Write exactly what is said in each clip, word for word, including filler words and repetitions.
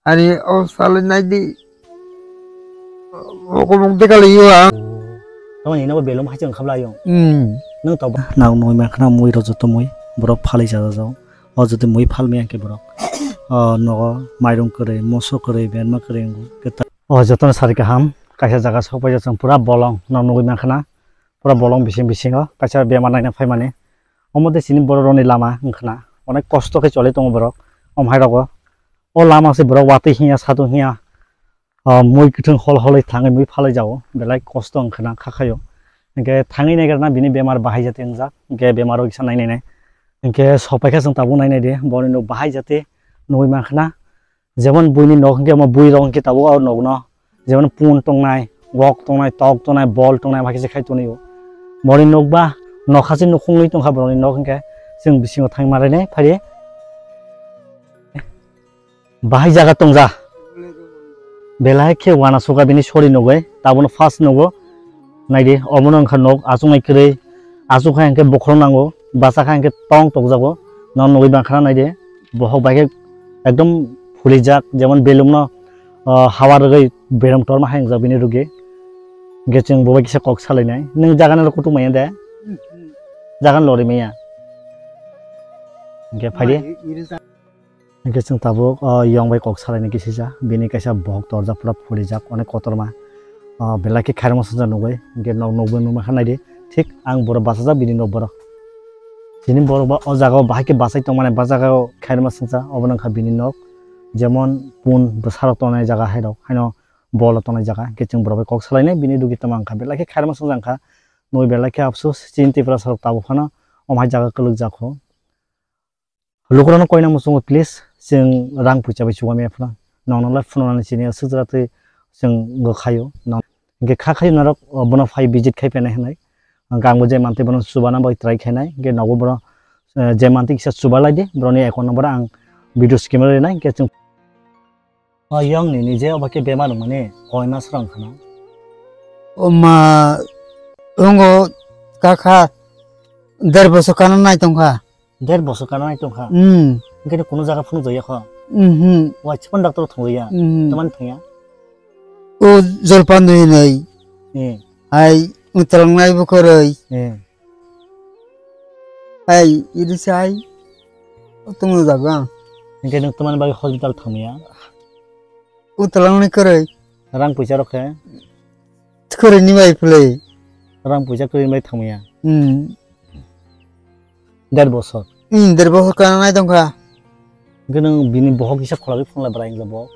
Ani o salai nai di. Okomong dekali yo ang. Tamo ni nobo belum hai chwng khabla yung. Hmm. Nang to. Nang noi ma khna mui ro joto mui. Borok phalai jaga jao. O jodi mui phalmaya khe borok. O nogo mairung kwrwi, moso kwrwi, berma kwrwi wngo. Keta. O jotono sari kaham. Kaisa jaga sokpai jao chwng pura bolong. Nang nugui ma khna. Pura bolong bising bisingo. Kaisa bemar naina phaimani. Omo de chini borok roni lama wngkhna. Onek kosto khe choli tongo borok. Om hai rogo. O lama se borok watwi hinya, satwi hinya, ah, mui kwthwng hol holwi thangwi mui phalai jago, belai kosto wngkha na kha khaio. Hinkhe thangwi naigra na bini bemar bahai jati wngjak, hinkhe bemaro kisa nai nai nai. Hinkhe sopai kha chwng tabuk nai nai di, boni nok bahai jati nugwi mankha na. Jemon buini nok hinkhe omo bui rok hinkhe tabuk o nokno jemon pun tongnai, wok tongnai, tok tongnai, bol tongnai, abo khe se khai tonwi o. Borokni nok ba nokha se nukhungwi tongkha borokni nok hinkhe chwng bisingo thangwi ma rwnai phai. Bahai jaga tongja. Belai khe wana suka bini sori nugwi, tabono first nugo. Naidi, obono wngkha nok achuknai kwrwi. Achuk hai hinkhe bokhorok nango, bachak hai hinkhe tong tokjago. Nok nugwi mankha naidi, bohok bai khe ekdom phulijak, jemon belum no, ah, hawa rwgwi berem torma hai wngjak bini rwgwi. Hinkhe chwng bo bai kisa kok salainai. Nwng jaga no kutung manya de? Jaga no lori manya. Hinkhe phaidi. Hinkhe chwng tabuk, o, yong bai kok salaini kisisa, bini kaisa bohok torjak pura phurijak, onek kotorma. O, belai khe khairokma swngjak nugwi, hinkhe nok nukbo nukma kha naidi, thik ang borok bachajak bini nok borok. Chini borok ba o jaga o bahai khe bachai tongmani, ba jaga o khairokma swngsa, obo wngkha bini nok, jemon pun bwsarok tongnai jaga hairok, haino bol tongnai jaga, hinkhe chwng borok bai kok salainai, bini rwgwi tongma wngkha, belai khe khairokma swngjak wngkha, nugwi belai khe afsus, chini Tiprasa rok tabuk phano omo hai jaga kwlwkjak kho. Lukurokno koina muchungo, please, chwng rang puisa bai chuba maya phano. Nokno lai phunuknani chini aswk jora twi chwng gokhaio. Hinkhe kha khaio norok, o, bono phai visit khai phainai hinwi. Ang bo je mantwi bono chubana bai try khainai. Hinkhe nogo bono, eh, je mantwi kisa chuba lai di. Boroni account number ang video screen o rinai. Hinkhe chwng O yong nini je obo khe bemar wngmani koi mas rok wngkha no? O ma, wngo kakha der bosor kana nai tongkha. Der bosor kana nai tongkha? Hmm. Hinkhe no kunu jaga phunuk jaya kho? Mhm. Wai chipon doctor thung ya? Mhm. Tamani thung ya? O jolpan dui nai. Eh. Hai, utlang nai bukoroi. Eh. Hai, iri sai. O tongno jago ang. Hinkhe nwng tamani bagwi hospital thangmaya? Utlang ni kwrwi. Rang puisa rok khe? Kwrwi ni bai phlwi. Rang puisa kwrwi ni bai thangmaya? Hmm. Der bosor? Hmm, der bosor kana nai tongkha. Hinkhe nwng bini bohok kisa kholagwi phunukla bwrai wngla bo.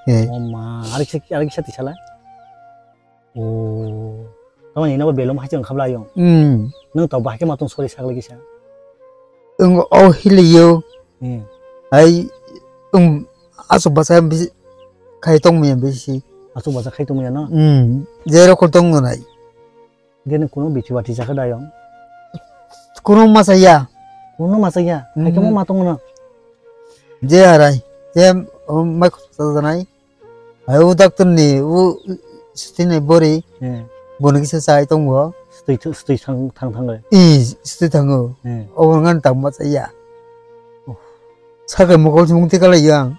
Eh. O ma, ari kisa, ari kisa tisala? O, tamani ino belum hai chwng khabla ayong. Hmm. Nwng tok bahai khe matwng sori saglai kisa. Wng o hiliyo. Hmm. Hai, um, aswk basa bisi khai tongmaya bisi. Aswk basa khai tongmaya no? Hmm. Je rokol tong nai. Gini kuno bithi bathi sakha da ayong. Kuno masa ya. Kuno masa ya. Hmm. Hai khe mo matwng no. Je arai. Je, um, mai khosok sa janai. Hai o doctor ni o sitini bori. Hmm. Bono kisa sai tongo. Stui thu-, stui thang, thang, thang le. I, stui thango. Hmm. Obo ngan tang ma chaya. Oh. Sakai mokol sumung tika lai yang.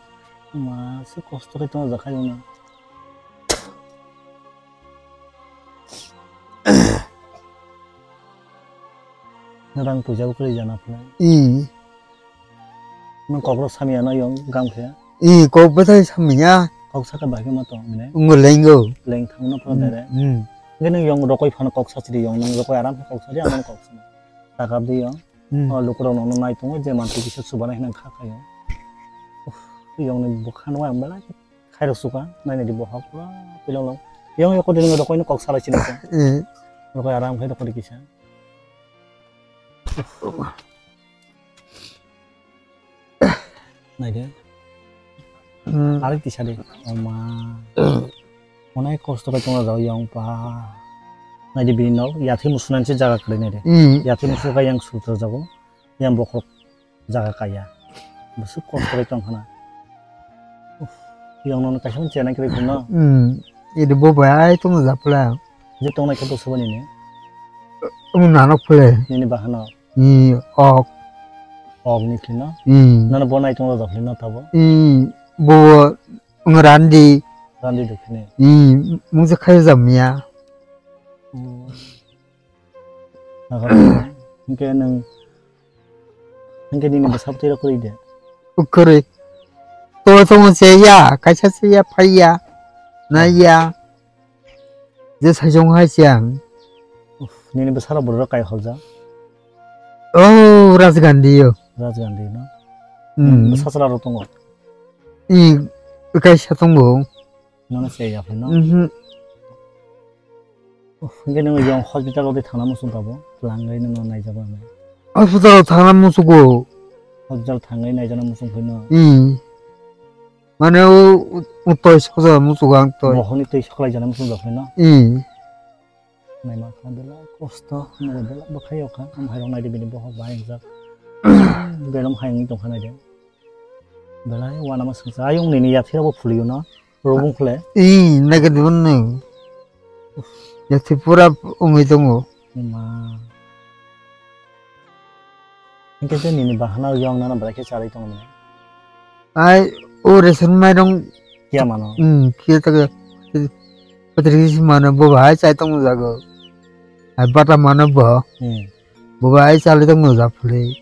Ma, se kosto khe tongo jakhai ono. Rang puisa bo kwrwi jana phunai. I. Nwng kok rok samya no yong gam khe? I, kok bwthai samya. Kok sakha bai khe ma tong mine? Wngwi lengo. Leng thang no phano dere. Hmm. Hwnkhe nwng yong rokoi phano kok sachiri yong, nwng rokoi aram khe kok sari, amon kok sari. Takap di yong. Hmm. O lukurok nono nai tongo, je mantwi kisa chubanai hwnwi kha khaio. Uff, yong ni bwkha no ang belai khairok suka, nai nai di bohok pura pilong long. Yong yoko di nwng rokoi no kok salai sini khe. Hmm. Rokoi aram khe rokoi kisa. Naidi. Hmm. Ari tisa de. Oma. Hmm. Onek kosto khe tongo jaga yong pa. Naidi bini nok yathai musunani se jaga kwrwi naidi. Hmm. Yathai musu khe yang sutra jago. Yang bokhok jaga kaya. Bwswk kosto khe tong khana. Uff, yong nono kaisa chenai kwrwi phano. Hmm. Idi bo bai ai tongo japla. Je tongnai khe bwswk bani ni. Omo nanok phle. Nini bahano. I, ok. Ok ni khwlino? Hmm. Nono bo nai tongo rok khwlino tabo? Hmm. Bo wng Randi. Randi Dokhini. Hmm, mungsa khai jamiya. Hmm. Naka, hingke nung, hingke nini bwsa bwtwi rok kwrwi de? Kwrwi. To tongo se ya, kaisa se ya, phai ya, na ya. Je saijong hai se ang. Uff, nini bwsa rok borok kai holja? Oh, Raj Gandhi yo. Raj Gandhi no? Hmm. Bwsa chwla rok tongo? I, kaisa tongo. Nono se ya phai no? Mhm. Uff, hingke nung yang hospital o de thangna muchung tabo, twlangwi nung naijak nai. Hospital o thangna muchungo. Hospital thangwi naijak muchung phai no? Hmm. Mane o, o, o toi soja muchungo ang toi. Bohoni twi soklai jana muchung jak phai no? Hmm. Naima kha belai kosto, nungwi belai bwkhai o kha, ang hai rok nai de bini bohok bai wngjak. Belong hai wngwi tong kha nai de. Belai uanama swngsa. Ayung nini yathirabo phulio no. Rubung khule. Ih, negative no. Yathi pura ungwi tongo. Ma. Hingke je nini bahana yong nana belai khe charwi tongo nini. Ai, o ration mairong. Kiya mano. Hmm, kiya ta. Patri mano bo bahai chai tongo jago. Ai bata mano bo. Hmm. Bo bahai chali tongo japhli.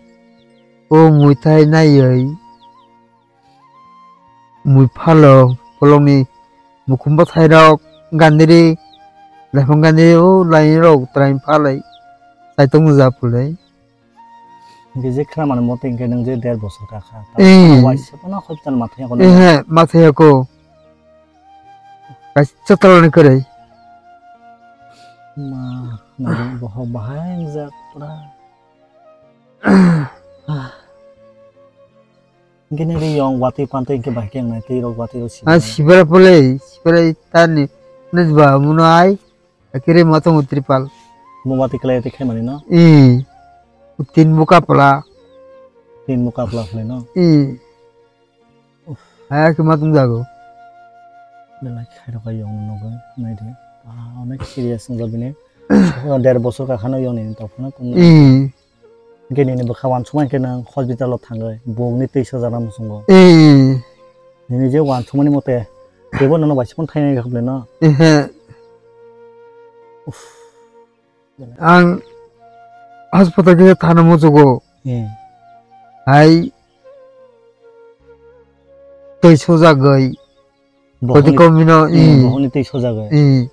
O muithai naiwi. Mui phalo, bolongni mukhum bwthairok, gandiri, laifang gandiri, o lairok, twraini phalai, chaitok nujak phalai. Hingke je khna mani mote hingke nung je der bosor kakha. Eh. Waisa pono hospital mathai ako. Eh, he, mathai ako. Kaisa talani kwrwi. Ma, nari bohok bahai wngjak pura. Hingke nini yong watwi pantwi hingke bahai khe wngnai twi rok watwi rok sibra. Ah, sibra pole, sibra tani, nini ba muno ai, akire ma tongo tripal. Mo watwi kwlai twi khai mani no? Ee, tin muka pla. Tin muka pla phle no? Ee. Uff. Hai akhe ma tong jago. Belai khai rok yong nugwi nai di. Ah, onek serious wngja bini. Der bosor kakhano yong nini tongphano tong. Ee. Hingke nini bwkha wansukma hingke nang hospital o thangwi bukni twi sojak nang muchungo. Ee. Nini je wansukmani mote teibo nono waisa phone thainai kha bwle no? Ehe. Uff. Ang hospital khe thana muchugo. Ee. Hai twi sojagwi. Bohoni, koti komino, hmm, i. Bohoni twi sojagwi. I.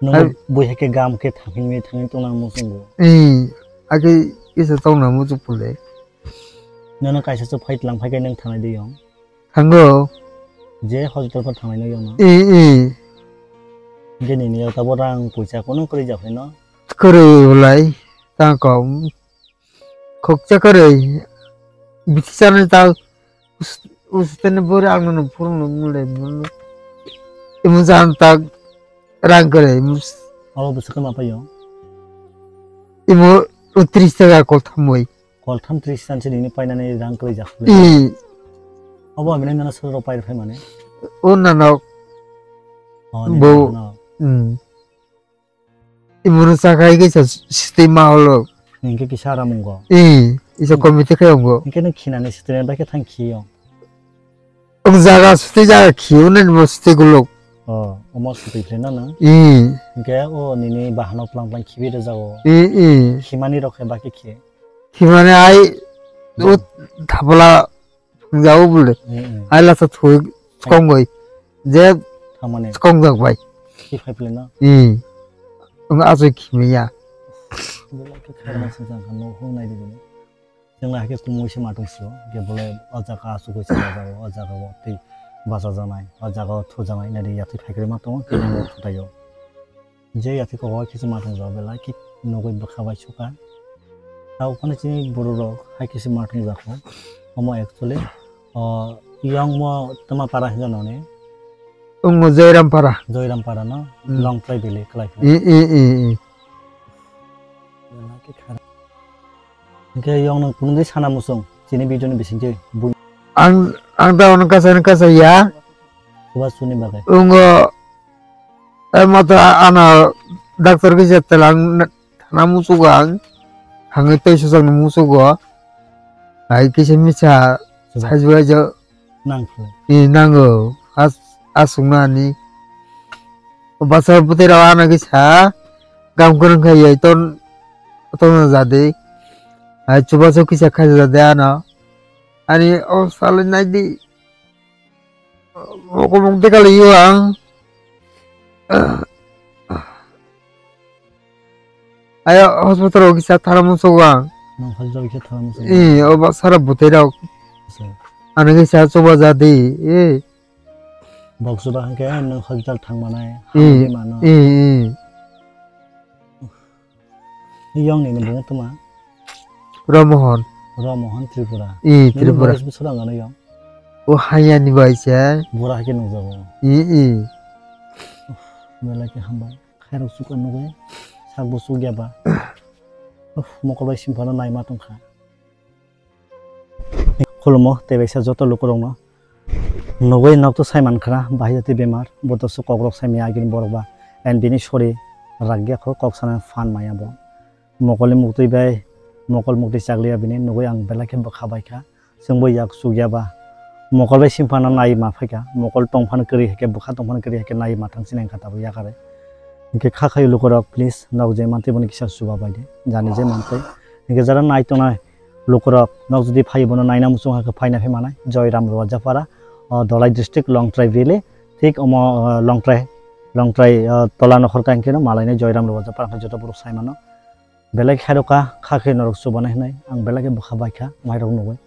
Nungbo hai bui hai khe gam khe thangwi thangwi tongna muchungo. I. Age kisa tongna muchung pule. Nono kaisa se fight lang phai khe nung thangnai de yong. Thango. Je hospital pho thangnai no yong no. I, i. Je nini yo tabo rang puisa kono kwrwi jak phai no. Kwrwi ulai ta kom. Khokcha kwrwi. Bithi chana ta. Us-, usutene bori ang no phurung no mule mulu. Imu jan ta rang kwrwi. Abo bwswk ma paio? Imu tris taka koltham bai. Koltham tris chan se nini painani rang kwrwi jak. I. Abo amine nana soro pai rw phai mane. O nana. Oh, bo. Nini nana. Hmm. Ibono chakhai kisa sitwi ma holo. Hinkhe kisa aram wngo. Ee, isa committee khe wngo. Hinkhe nung khinani sitwi bai khe thang khiyo. Ang jaga sitwi jaga khiyo nani bo sitwi guluk. Oh, omo sitwi khe na nang? Ee. Hinkhe o nini bahano plang plang khibi rwjago. Ee, ee. Khimani rok khe bakhe khiye. Khimani ai o thapla Jago bole. Mm, mm. Ai lasa thwi skong bai. Je thangmani skong jak bai. Ki phai phle no? Hmm. Ang asoi khimi ya. Bela ke khairma sing sang khan no hung nai di bini. Jeng lai ke kumui se matung sio. Ge bole o jaga asugoi se jaga o jaga o tei bacha janai. O jaga o thu janai nai di ya tei phai kre ma tong ke no thu tayo. Je yati kok hai kisa ma thwngjak belai khe nugwi bwkha bai sukha. Tabuk phano chini borok rok hai kisa ma thwngjak kho. Omo actually, o, yang mo tama para hinjak nani? Omo Joyram para. Joyram para no? Hmm. Longtlai bele kwlai khe. I, i, i, i. Belai khe khara. Hingke yong nang kunui sana musung chini video ni bisingtwi bui. Ang, ang ta ono kasa, kasa ya. Kuba suni bagai. Ungo, eh, mato ano doctor kisa telang na, thana musugo ang. Hangwi tei sujakno musugo. Hai kisa misa, suba. Sajwai jo. Nang phalai. I nango. As, aswkno ani. O bwsa bwtwi rok ano kisa. Gam kwrwng khai yai ton, ton jadi. Ai chubachu kisa khai jadi ano. Ani o salai nai di. Mokol mok de kali yo ang. Ayo hospital o kisa thara musugo ang. Nang hospital kisa thara musugo. Eh, o ba sara bwtwi rok. Asa. Ano kisa chuba jadi. Eh. Bok chuba hwnkhe nang hospital thang manai. Eh, hamdi mano. Eh, eh. Yong ni bung tuma. Romohon. Romohon Tripura. I, Nini Tripura. Boyos bwswk wng ano yong? O haya ni bai se. Bura hai khe nungjago. I, i. Belai khe hambai. Khairok chukha nugwi. Sak bo chukya ba. Uf, mokol bai simphano naima tongkha. Khulumo, tei bai sa joto lukurokno. Nugwi nokto sai mankha, bahai jati bemar, bo to su kokrok sai maya agini borok ba, and bini sori ragya kho kok sana phan maya bo. Mokolni muktwi bai, mokol muktwi chakliya bini, nugwi ang belai khe bwkha bai kha, chwngbo yak chukya ba. Mokol bai simphano nai ma phai kha, mokol tongphano kwrwi hai khe, bwkha tongphano kwrwi hai khe nai ma thang sinai kha tabuk yakare. Hinkhe kha khayo lukurok, please, nok je mantwi bono kisa chuba bai di, jani je mantwi. Hinkhe jara nai tongnai, lukurok, nok jodi phai bono naina muchung hakhe phaina phai manai. Joyram Rwajapara, o, Dholai district, Longtrai valley, thik omo, o, Longtrai, Longtrai, o, tola nokhor kainkhe no malainai Joyram Rwajapara khe joto borok sai mano. Belai khairokha, kha khe norok chubanai hinai, ang belai khe bwkha bai kha, mairok nugwi.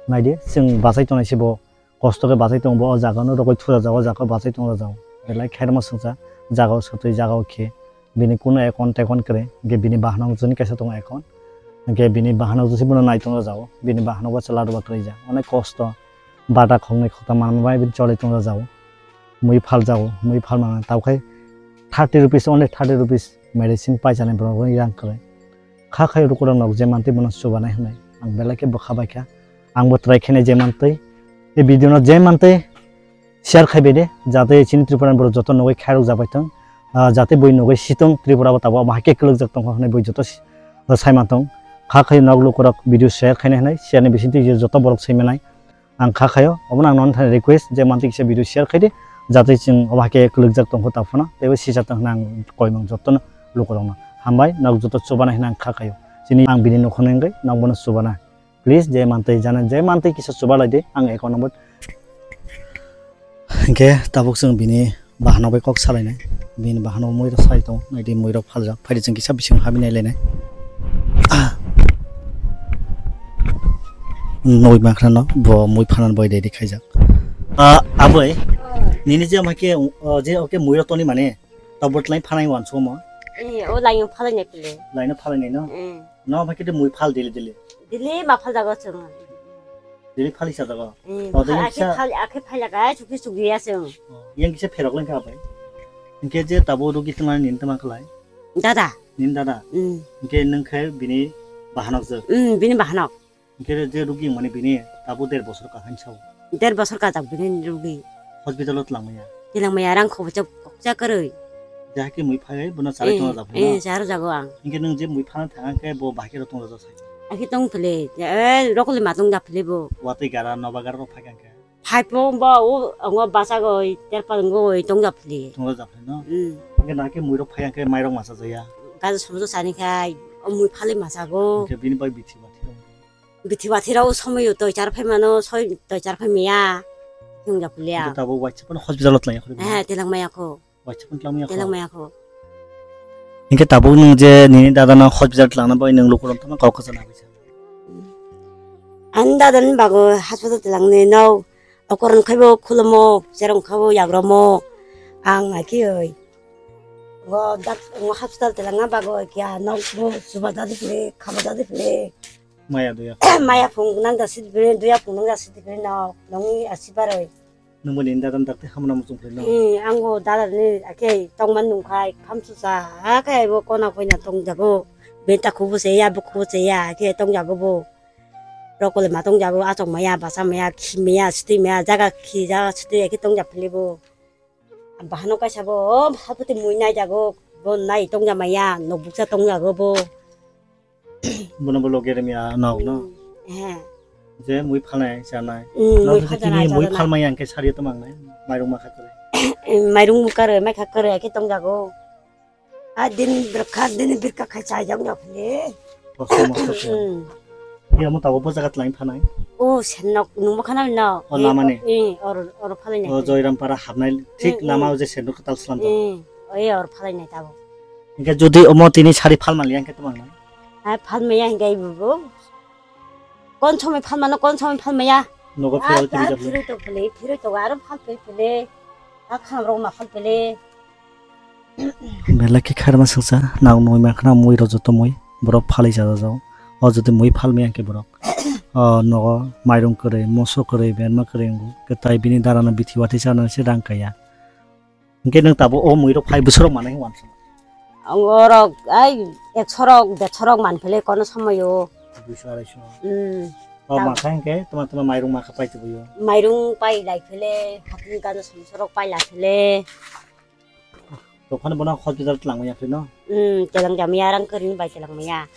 Naidi, chwng bachai tongnai se bo. Kosto khe bachai tongo bo o jaga no, rokoi thura jaga o, jaga o bachai tongo o jaga o. Belai khairokma swngcha, jaga o swtwi jaga o khe. Bini kuno account, account kwrwi, hinkhe bini bahanok joni kaisa tongo account. Hinkhe bini bahanok joni bono nai tongo o jaga o. Bini bahanok bo chwla rwba kwrwi ja. Onek kosto, bata khoknwi khokta manma bai bini choli tongo o jaga o. Mui phal jago, mui phal manwi tawkhai thirty rupees, only thirty rupees medicine paisa ni borok ni rang kwrwi. Kha khayo lukurok nok je mantwi bono chubanai hinwi ang belai khe bwkha bai kha. Ang bo try khainai je mantwi. E video no je mantwi share khai bai de, jate chini Tripura ni borok joto nugwi khairok jabai thung. Ah, jate bui nugwi situng Tripura bo tabuk abo hai khe kwlwkjak tongkha hinwi bui joto si-, sai mantong. Kha khayo nok lukurok video share khainai hinwi, share ni bisingtwi je joto borok saimanai. Ang kha khayo, obono ang nono thani request je mantwi kisa video share khaidi, jate chwng obo hai khe kwlwkjak tongkho taphano, teibo sisa tong hwnna ang koimang jotono lukurokno. Hambai, nok joto chubana hwnna ang kha khayo. Chini ang bini nokho nengwi nok bono chubana. Please, je mantwi jana, je mantwi kisa chuba laidi, ang account number. Hinkhe tabuk chwng bini bahanok bai kok salainai. Bini bahanok mui rok sai tong, naidi mui rok phaljak. Phaidi chwng kisa bising habi nai lainai. Nugwi mankha no bo mui phanan bai ready khaijak. Ah, aboi, nini je ma khe, oh, je oke mui rok toni mane, tabuk lai phanai wan somo. Eh, o lai phalai nai pile. Lai no phalai nai no? Eh. No ma khe de mui phal dili dili. Dili ma phal jago chwng. Dili phali sa jago. Eh, o de phal, yang akhe kisa phal, akhe phal jaga, chukhi chukhi ya chwng. Oh, yang kisa pherok lengkha bai. Hinkhe je tabo rugi tongmani nini tama khlai? Dada. Nini dada? Mm. Hinkhe nwng khe bini bahanok je? Mm, bini bahanok. Hinkhe je rugi mani bini tabo der bosor kaham sao? Der bosor kajak bini rugi. Hospital o twlang maya? Twlang maya, rang khobo chak kokcha kwrwi. Jahai khe mui phai bono charai tong rajak phai no? Eh, charo jago ang. Hinkhe nwng je mui phana thang khe bo bahai khe rw tong rajak sai? Akhe tong phile, eh, rokoli ma tong ja phile bo. Watwi gara, noba gara rok phai kha khe? Phai po bo, o, ongo basa goi, terpal ongo goi tong ja phile. Tong rajak phai no? Hmm. Hinkhe na khe mui rok phai khe mai rok ma cha jaya? Gaja somoso chani khai, o mui phali ma chago. Hinkhe bini bai bithi bathi rok? Bithi bathi rok o somoi o toi char phai mano, soi toi char phai maya. Tong ja phile. Hinkhe tabuk waisa phano hospital o twlang ya kho? Eh, twlang maya kho. Waisa phano twlang maya kho? Twlang maya kho. Hinkhe tabuk nwng je nini dada no hospital twlangna bai nwng lukurok tamo kok kwchana bai sa? Ani dada ni bago hospital twlangni no okoron khaibo khulomo, cherong khaibo yagromo. Ang akhe oi. Go dak, go hospital twlangna bago kya nok bo suba dadi phile, khaba dadi phile. Maya duya. Maya phung nang da sit phile, duya phung nang da sit phile no, nongni asi baroi. Nungbo nini dada ni dakti hamna muchung phai no? Eh, ang bo dada ni akhe tongman nungkhai, khamsusa, akhe bo kona koina tongjago. Beta khubu se ya, bu khubu se ya, akhe tongjago bo. Rokole ma tongjago, achok maya, basa maya, khi maya, sitwi maya, jaga khi, jaga sitwi, akhe tongjak phili bo. Bahano kaisa bo, o, haputi mui naijago, bo nai tongja maya, nokbuksa tongjago bo. Bono bo loge rimya nok no? Hmm, eh. Je mui phalnai chanai. Hmm, mui phalnai chanai. Mui phalmai ang khe sari tong ang nai. Mairung ma kha kwrwi. Mairung ma kwrwi, mai kha kwrwi khe tong jago. A din birkha, din birkha khai chai jak no phale. Kosto mosto khe. Hmm. Iya mo tabo bojaga tlang phanai. O sen nok nungbo khana no. O lama ni. Eh, or or phalai nai. O Joyram para habnai thik lama o je sen nok tal slam. Eh, o or phalai nai tabo. Hingke jodi omo tini sari phalmali ang khe tong ang nai. Hai phalmaya hingke ibu. Kon somoi phalmano, kon somoi phalmaya. Nogo phiroi tini jablo. Phiroi to phale, phiroi to aro phal phale phale. A kham rok ma phal phale. Belai khe khairma sangsa, nang nui mankha na mui rok joto mui, borok phalai cha jao. O jodi mui phalmaya hingke borok. O nogo mairung kwrwi, moso kwrwi, berma kwrwi wngo. Kwtai bini darano bithi watwi chana se rang kaya. Hingke nwng tabo o mui rok phai bwswk rok manai wansuk. Ang orok ai ekso rok, derso rok man phele kono somoyo. Duiso, araisho. Hmm. O tam- makha hingke tama tama mairung makha pai tubuyo. Mairung pai lai phele, hapni gana somso rok pai lai phele. Tokhano bono hospital twlang maya pheno. Hmm, twlang jamaya rang kwrwini bai twlang maya.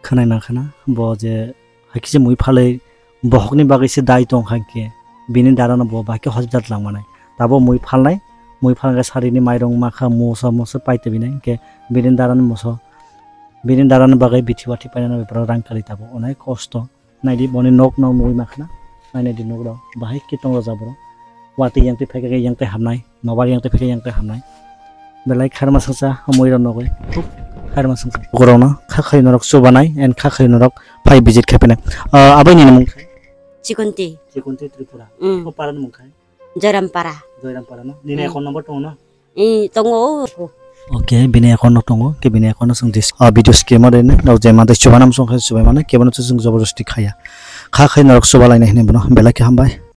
Khwnai mankha na bo je hakhe se mui phalwi bohokni bagwi se dai tong kha hingkhe bini darano bo bahai khe hospital twlang manai. Tabo mui phalnai, mui phalnai sarini mairung makha moso moso pai tibinai hingkhe bini darani moso, bini darani bagwi bithi wathi painani beparo rang kwrwi tabo onai kosto. Naidi boni nok no nugwi mankha na. Naidi nok rok bahai khe tong rok jabro. Watwi yang twi phaikha khe yang twi hamnai. Nobar yang twi phaikha yang twi hamnai. Belai khairma sangsa mui rok nugwi. Khub khairma sangsa. Borok no kha khai norok chubanai and kha khai norok phai visit khai phainai. Ah, aboni mung khai? Chikunti. Chikunti Tripura. Mm. O para ni mung khai? Joyrampara. Joyrampara no. Nini account number tongo no? Eh, tongo. Okay, bini account no tongo. Ke bini account no song dis. Ah, video screen o de ne. Rok je ma de chubanam song khai chubai mane. Kebono chwng jabardasti khaya. Kha khai norok chubalai nai hini bono. Belai khe hambai.